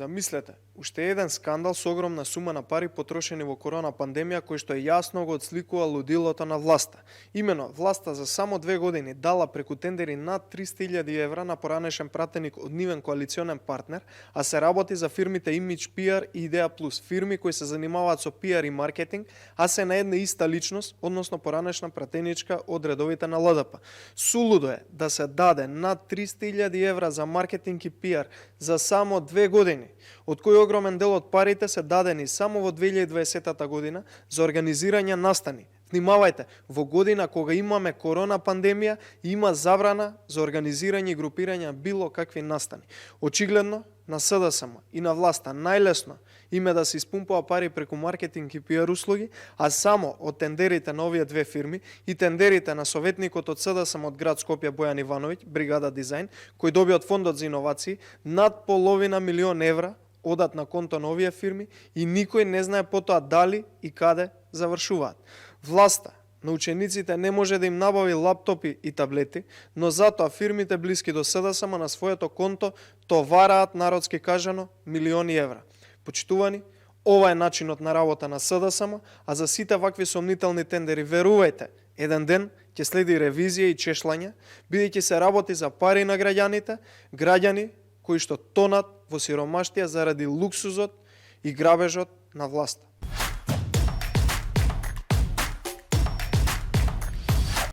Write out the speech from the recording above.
Замислете, уште еден скандал со огромна сума на пари потрошени во корона пандемија кој што јасно го отсликува лудилото на власта. Имено, власта за само 2 години дала преку тендери над 300.000 евра на поранешен пратеник од нивен коалиционен партнер, а се работи за фирмите Image PR и Idea Plus, фирми кои се занимаваат со PR и маркетинг, а се на една иста личност, односно поранешна пратеничка од редовите на ЛДП. Сулудо е да се даде над 300.000 евра за маркетинг и PR за само 2 години, од кој огромен дел од парите се дадени само во 2020 година за организирање настани. Внимавајте, во година кога имаме корона пандемија, има забрана за организирање и групирање било какви настани. Очигледно, на СДСМ и на власта најлесно име да се испумпува пари преку маркетинг и PR услуги, а само од тендерите на овие две фирми и тендерите на советникот од СДСМ од град Скопје Бојан Ивановиќ, бригада Дизајн, кој доби од фондот за иновации над половина милион евра одат на конто на овие фирми и никој не знае потоа дали и каде завршуваат. Власта на учениците не може да им набави лаптопи и таблети, но затоа фирмите блиски до СДСМ на своето конто товараат, народски кажано, милиони евра. Почитувани, ова е начинот на работа на СДСМ, а за сите вакви сомнителни тендери, верувајте, еден ден ќе следи ревизија и чешлање, бидејќи се работи за пари на граѓани кои што тонат во сиромаштија заради луксузот и грабежот на власта.